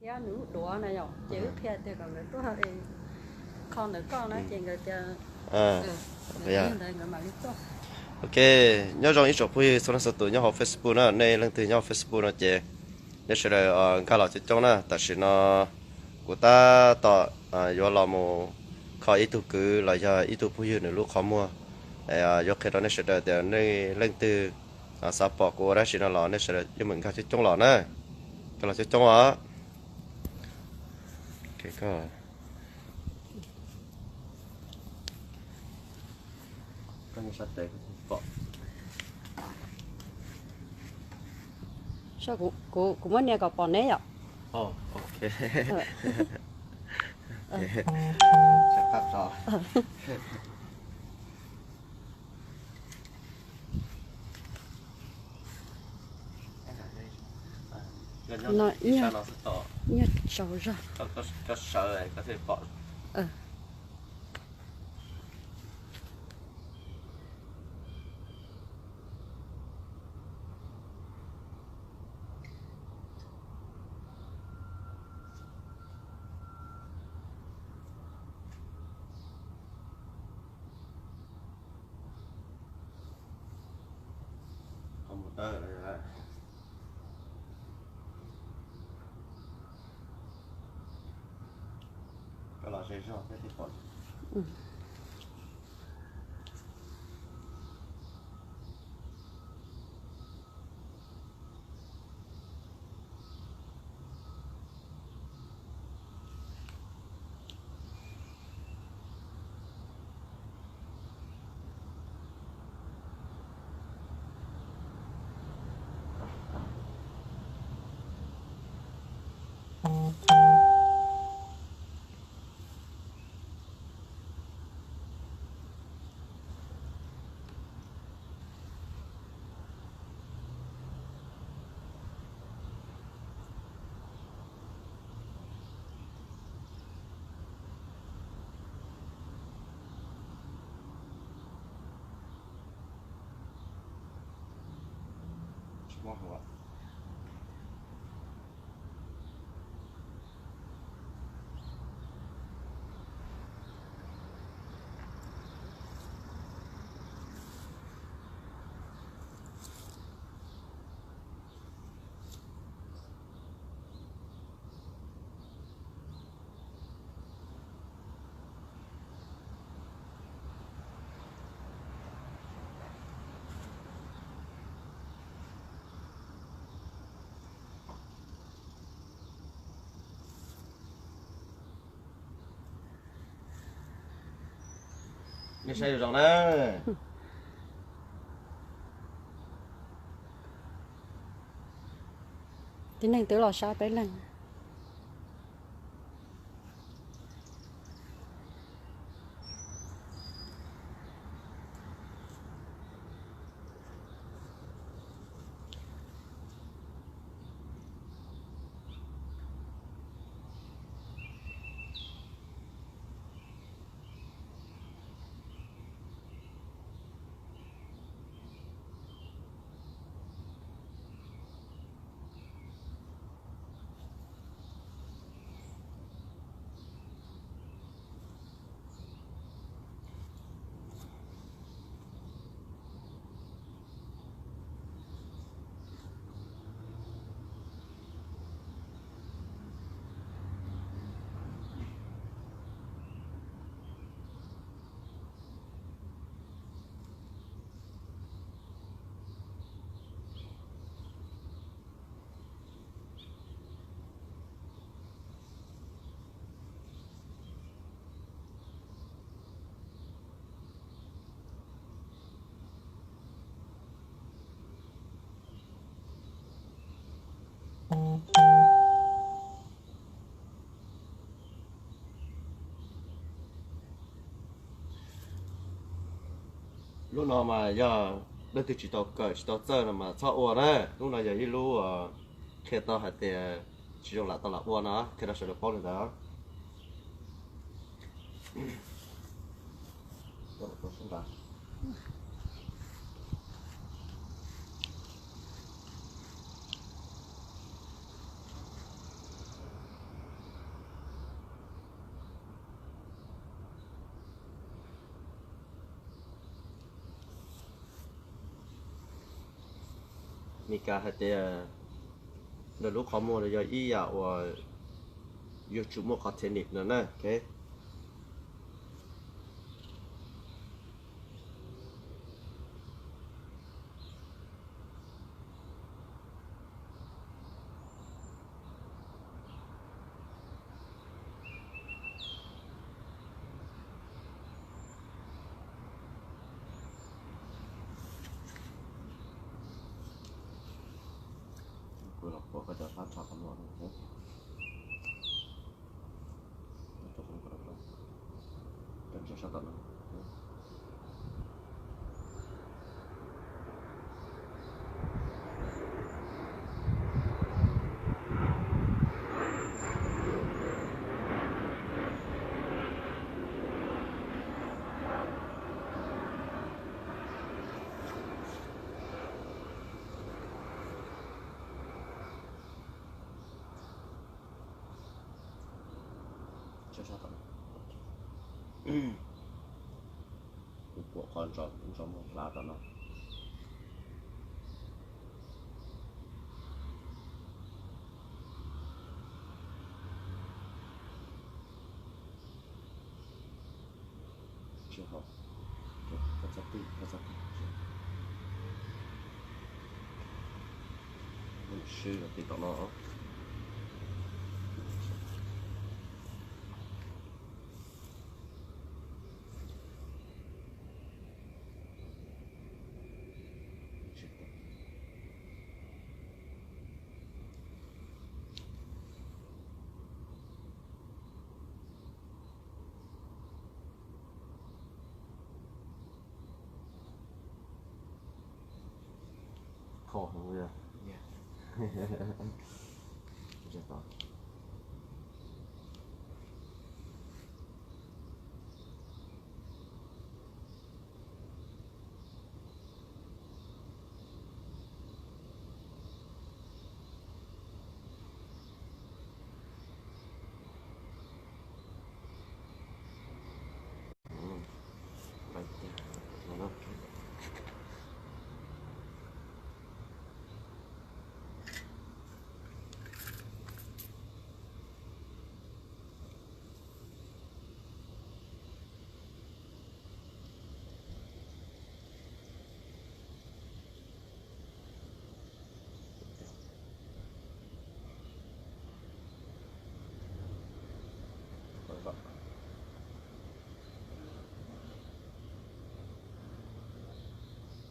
Nws lub duav na yom, ces wb qhia tias kom nkawd tuaj kho ntawm koj na, ces nkawd tias ntawd nkawd mam li tuaj. Ok, nyob zoo ib tsoom phooj ywg txhua leej txhua tus nyob hauv Facebook na, nej leej twg nyob hauv Facebook no ces nej sawv daws nkag los coob coob na. Tam sim no kuv tab tom yuav los mus kho ib tug kwv los yog ib tug phooj ywg nws lub qhov muag. Yuav qhia rau nej sawv daws tias nej leej twg xav pom kuv ua dab tsi no los nej sawv daws yeej meem nkag coob coob los na. Nkag los coob coob os. Kuv muab nias kom pom neb yom. No, nyiaj tsaus zog. Nej saib zoo zoo na. Tib neeg twb los saib peb leeg. Lub no mas yog leej twg tsis tau kawm tsis tau txawj no mas txhob ua na. Lub no yog ib lub qhia tau hais tias tsis zoo lam tau lam ua no, qhia rau sawv daws paub li ntawd. Meskas hais tias nws lub qhov muag no yog ib yam uas yus tsum muaj qhov technique no na. Kuv los pom koj cov hlab tsho qhov muag no. Kuv pom qhov ntsos ntsos muag hlav tom no. Tsis haum. Koj txhob tij, koj txhob tij. Sib los tim tom no. Kho heev li.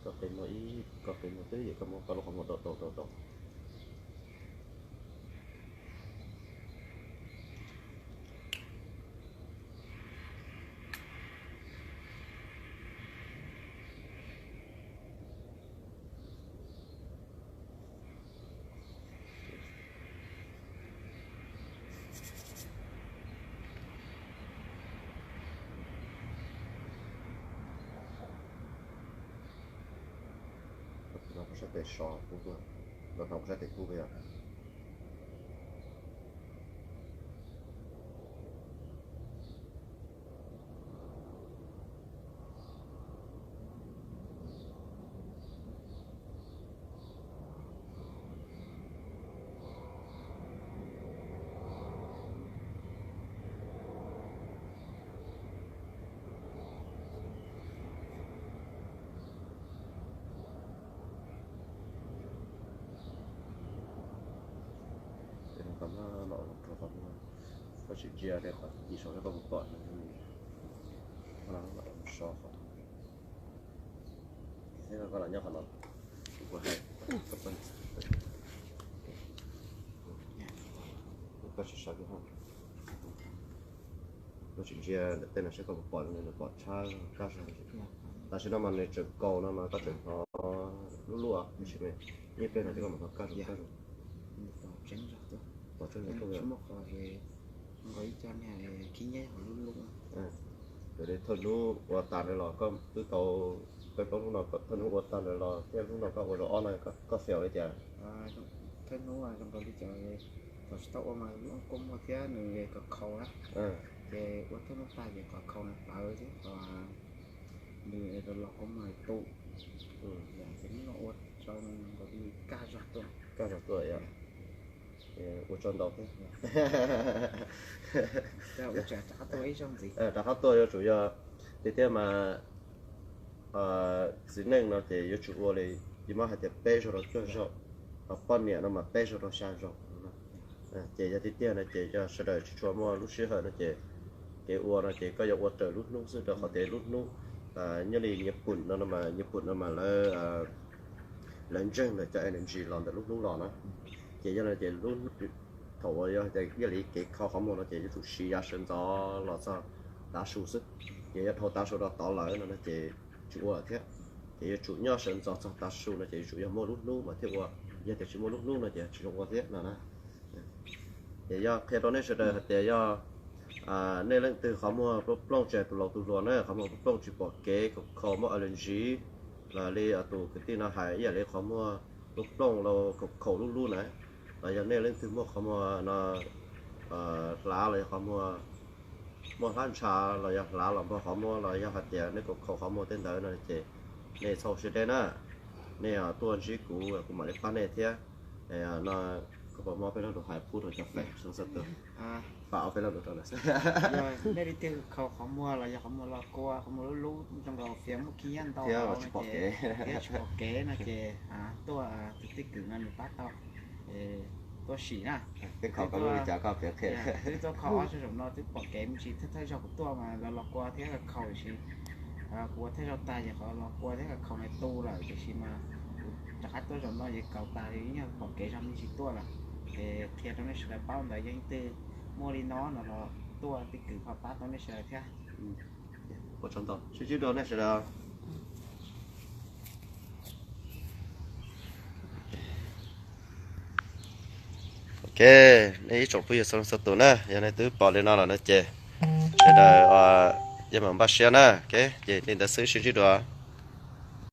Koj qi muag ib, koj qi muag twb yam koj muab koj lub qhov muag daum daum daum daum. Los no kuv sab tes so kub, los no kuv sab tes kub yog. Koj tsis ntsia li qhov yim saum seb koj puas pom no, so qhov, thiab koj los nyob qhov no, kuv hais, koj tsis sawv li hos. Koj tsis ntsia ntawm tej no seb koj puas pom li, nws pom tshab kab zog. Tam sim no mas nws tseem kaus no mas koj tseem hnov lub lub, tab sis mas nyob pem no ces koj mam hnov kab zog kab zog. Pom tseeb zog tuaj. Pom tseeb zog tuaj. Nqa ib co niag khib nyiab hauv lub lub. Yog li thawj hnub ua tas ntawd los koj twb tau peb plaub hnub no, thawj hnub ua tag ntawd los thiab hnub no koj ua zaum ob no koj xaus li cas? Thawj hnub zoo nkaus li cas thaum tsis tau ua mas lub kua muag thiab nws kom khaus na. Ces ua thawj hnub tag ces qhov khaus nws tawv thiab qhov nws los kua muag tu. Ces hnub no ua Koj zog tuaj yog ua tsaug ntau thiab. Rov qab tuaj yuav tsum yog tiag tiag mas txiv neej no ces yuav tsum ua li yus muab hais tias peb zaug rau cuaj zaug, ho poj niam no mas peb zaug rau xya zaug. Ces yog tiag tiag no ces yog sawv daws tsis tshua muaj lub sij hawm no ces kev ua no ces koj yuav ua raws lub hnub xwb, rau qhov tias lub hnub nyob li nyias pum no mas nyias pum no mas lawv lawv ntseeg ntawm cov energy los ntawm lub hnub los na. Ces yog no ces thaum uas yog ib yam li kev kho qhov muag no ces yuav tsum siv yav sawv ntxov los txog tav su xwb. Ces yog dhau tav su rau tod lawm no ces tsis ua lawm thiab. Ces yuav tsum nyob sawv ntxov txog tav su no ces yuav tsum yog muaj lub hnub mas thiaj ua, yog tias tsis muaj lub hnub no ces tsis zoo ua thiab no na. Ces yog qhia rau nej sawv daws hais tias yog nej leej twg qhov muag plooj plooj, tsis hais tus laus tus hluas na, qhov muag plooj plooj tsis pom kev, kaum khaum muaj allergy, los li tus kwv tij no hais ib yam li qhov muag plooj plooj los kaum khaum lub lub na, los yog nej leej twg muaj qhov muag no hlav los yog qhov muag muaj hlab ntsha los yog hlav los npog qhov muag los yog hais tias nej kaum khaum qhov muag tej ntawd no ces nej txhob siab deb na, nej tuaj ntsib kuv, kuv mam li pab nej thiab. No koj puas muab peb lo lus hais pub rau cov fam sawv daws, pab ob peb lo lus rau lawm. Nej leej twg khaum qhov muag los yog qhov muag los kua, qhov muag lub lub zoo nkaus fiav muaj khib nyiab ntau thiab tsis pom kev no ces tuaj tus tij kwm no nws pab tau, tuaj sim na. Twb khaum koj lub li cas koj piav qhia. Twb tuaj khaum ob zaug zaum no twb pom kev me ntsis, thawj thawj zaug kuv tuaj mas los los kua thiab khaum tiam sis kuv ua thawj zaug tag ces qhov los kua thiab khaum na tu lawm tiam sis mas kuv rov qab tuaj zaum no ces khaum tas li yeej pom kev zog me ntsis tuaj lawm. Ces qhia rau nej sawv daws paub ntawd, yog leej twg muaj li no no los tuaj tij kwm ho pab tau nej sawv daws thiab. Ua tsaug ntau, sib ntsib dua nej sawv daws. Ok, nej ib tsoom phooj ywg txhua leej txhua tus na, yog nej twb pom li no lawm no ces sawv daws yeej meem npaj siab na. Ok, ces li ntawd xwb, sib ntsib dua.